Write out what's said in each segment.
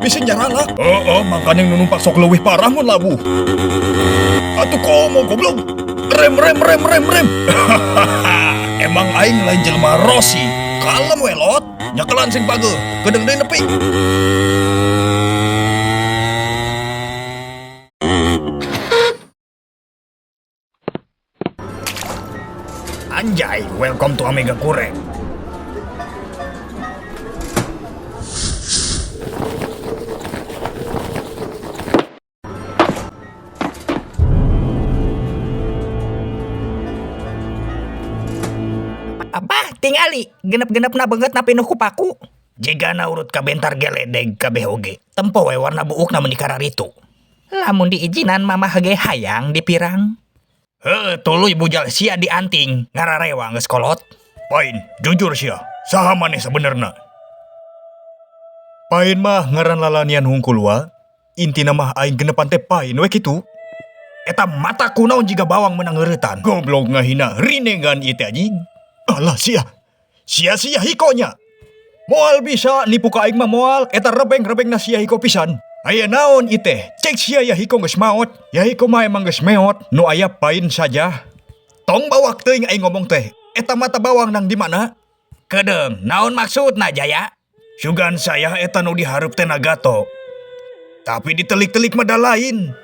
Bisi nyaralak. Heeh, mangkaning nu numpak sok leuwih parah mun labuh. Atuh komo goblok. Rem rem rem rem rem. Emang aing lain jelema Rossi. Kalem we lot. Nyekelan sing pageuh. Kedeung deui nepi. Anjay, welcome to Amega Kureng. Apa tingali genep-genepna beungeutna pinuh ku paku. Jigana urut kabentar geledeg kabeh oge. Tempo we warna buukna meuni kararitu. Lamun diijinan mamah ge hayang dipirang. Heuh tuluy bujal sia dianting ngararewa geus kolot. Pain, jujur sia, saha maneh sabenerna? Pain mah ngaran lalanian hungkul wa, intina mah aing genepan teh pain we kitu. Eta mata kunaon jiga bawang meunang ngeuretan. Goblok ngahina rinengan ieu teh anjing. Alah sia. Sia sia hiko nya. Moal bisa nipu ka aing mah moal, eta rebeng-rebengna sia hiko pisan. Aya naon ieu teh, cek sia Yahiko geus maot. Yahiko mah emang geus meot, nu aya pain saja. Tong bawak teuing aing ngomong teh, eta mata bawang nang di mana? Kedeung, naon maksudna Jaya? Sugan saya eta nu dihareup teh Nagato. Tapi ditelik-telik mah da lain.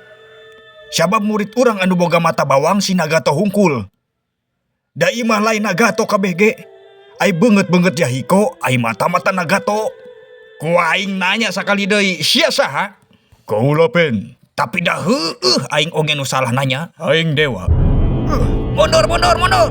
Sabab murid urang anu boga mata bawang si Nagato hungkul. Da ieu mah lain Nagato kabeh ge. Ai beungeut-beungeut Yahiko, ai mata-mata Nagato. Ku aing nanya sakali deui, sia saha? Kaula pen. Tapi da heueuh aing oge nu salah nanya. Aing dewa. Mundur mundur mundur.